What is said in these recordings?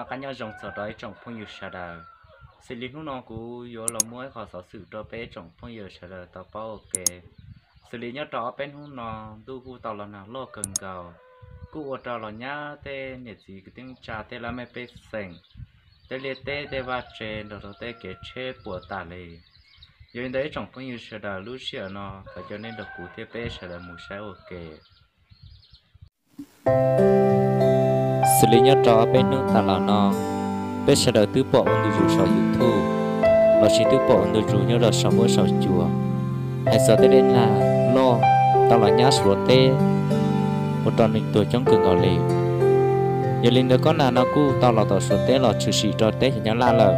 Qab nyob zoo txog rau ib tsoom phooj ywg sawv daws. Xws li hnub no kuv yuav los muab ib qho xov xwm rau peb tsoom phooj ywg sawv daws tau paub ua ke. Xws li nyob rau ob peb hnub no ntuj kuj tau los nag loj kawg nkaus, kuj ua rau los nyab tej niam txiv kwv tij neej tsa tej laj mej pej xeem, tej liaj teb tej vaj tse nrog rau tej kev tsheb puas tas li. Yog li ntawd ib tsoom phooj ywg sawv daws, lub sij hawm no thov caw nej nrog kuv thiab peb sawv daws mus saib ua ke. Xws li nyob rau peb hnub tas los no, peb sawv daws twb pom ua ntu zus saum YouTube lossis twb pom ua ntu zus nyob rau saum huab saum cua, hais txog tej dej nag loj tau los nyab Suav teb, ua rau neeg tuag coob kawg nkaus li. Yog li ntawd kob nag no kuj tau los tom Suav teb los tshwm sim rau teb chaws Nyab Laj lawm,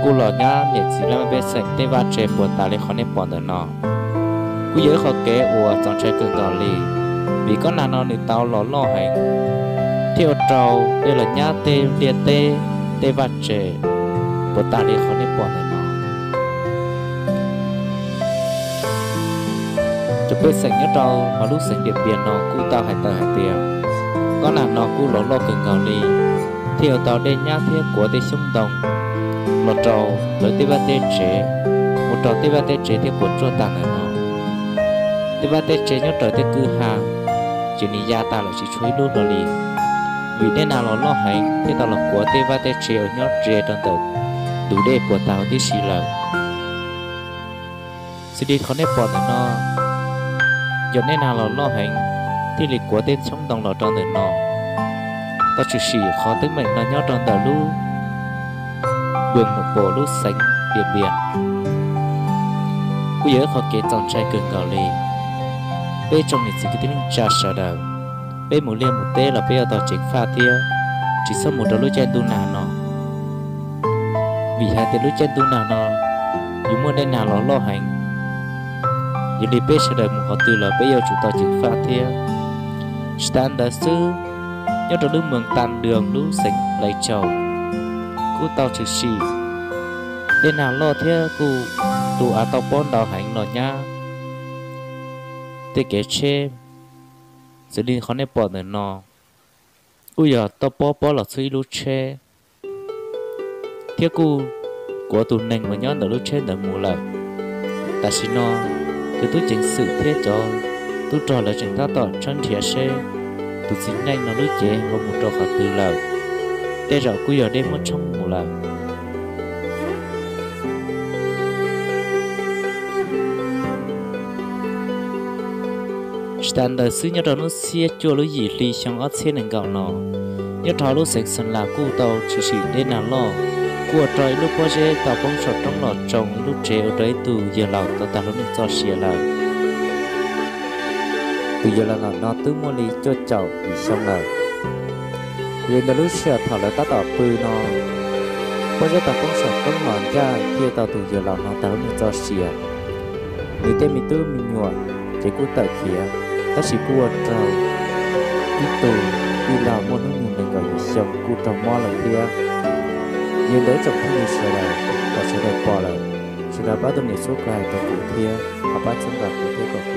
kuj los nyab niam txiv laj mej pej xeem tej vaj tse puas tas li qhov nej pom ntawm no. Kuj yog ib qho kev uas txaus ntshai kawg nkaus li, vim kob nag no nws tau los loj heev, thiaj ua rau tej los nyab tej liaj teb, tej vaj tse puas tas li qhov nej pom ntawm no. Cov pej xeem nyob rau hauv lub xeev Diam Npias no kuj tau hais tawm hais tias, kob nag no kuj los loj kawg nkaus li, thiaj ua tau dej nyab thiab kuav tej xyoob ntoo los rau lawv tej vaj tej tsev, ua rau tej vaj tej tsev thiab puas tsuaj tag ntawm no. Tej vaj tej tsev nyob raws tej kwj ha ces nws ya tag lawm tsis tshuav ib lub hlo li, vim dej nag los loj heev thiaj tau los kuav tej vaj tej tsev uas nyob ze rau ntawm tus dej puas tas huv tib si lawm. Xws li qhov nej pom ntawm no, yog dej nag los loj heev thiaj li kuav tej xyoob ntoo los rau ntawm no. Tau tshwm sim qhov teeb meem no nyob rau ntawm lub vws mus pom lub xeev Diam Npias, kuj yog ib qho kev txaus ntshai kawg nkaus li. Peb tsoom niam txiv kwv tij neej tsa sawv daws, peb mus liaj mus teb los peb yuav tau ceev faj thiab tsis txhob mus rau lub caij ntuj nag no, vim hais tias lub caij ntuj nag no yuav muaj dej nag los loj heev. Yog li peb sawv daws mus qhov twg los peb yuav tsum tau ceev faj thiab. Tsis tas ntawd xwb, nyob rau lub moos Tas Doos lub xeev Lais Tsaus kuj tau tshwm sim dej nag loj thiab kuj tu av tau pob ntau heev los nyab tej kev tsheb. Xws li qhov nej pom ntawm no, kuj yog tau pob pob los txhub ib lub tsheb, thiab kuj kuav tus neeg uas nyob ntawm lub tsheb ntawd mus lawm. Tam sim no cov tub ceev xwm thiab cov tub rog lawv tseem tab tom tshawb nrhiav seb tus txiv neej no lub cev ho mus rau qhov twg lawm, tej zaum kuj yog dej muab tshoob mus lawm. Tsis tas ntawd xwb, nyob rau hnub xiab cuaj lub yim hli xyoo ob txhiab nees nkaum no, nyob rau lub xeev Xeem Las kuj tau tshwm sim dej nag loj, kuj ua rau ib lub pob zeb tau poob saum roob los tsoo ib lub tsev ua rau ib tug yawg laus tau tag lub neej txoj sia lawm. Tus yawg laus no twb muaj li cuaj caum yim xyoo lawm. Yog li ntawd lub sij hawm thaum lawv tab tom pw no, pob zeb tau poob saum roob los ncaj thiaj tau tus yawg laus no tag lub neej txoj sia. Nws tej me tub me nyuam ces kuj tawm khiav, tab sis kuj ua rau ib tug tij laug muaj hnub nyoog nees nkaum yim xyoo kuj raug mob lawm thiab. Yog li ntawd ib tsoom phooj ywg sawv daws, thaum sawv daws pom lawm, sawv daws pab tus niam xub ko hais rau kuv thiab, ho pab txhawb nqa kuv thiab kom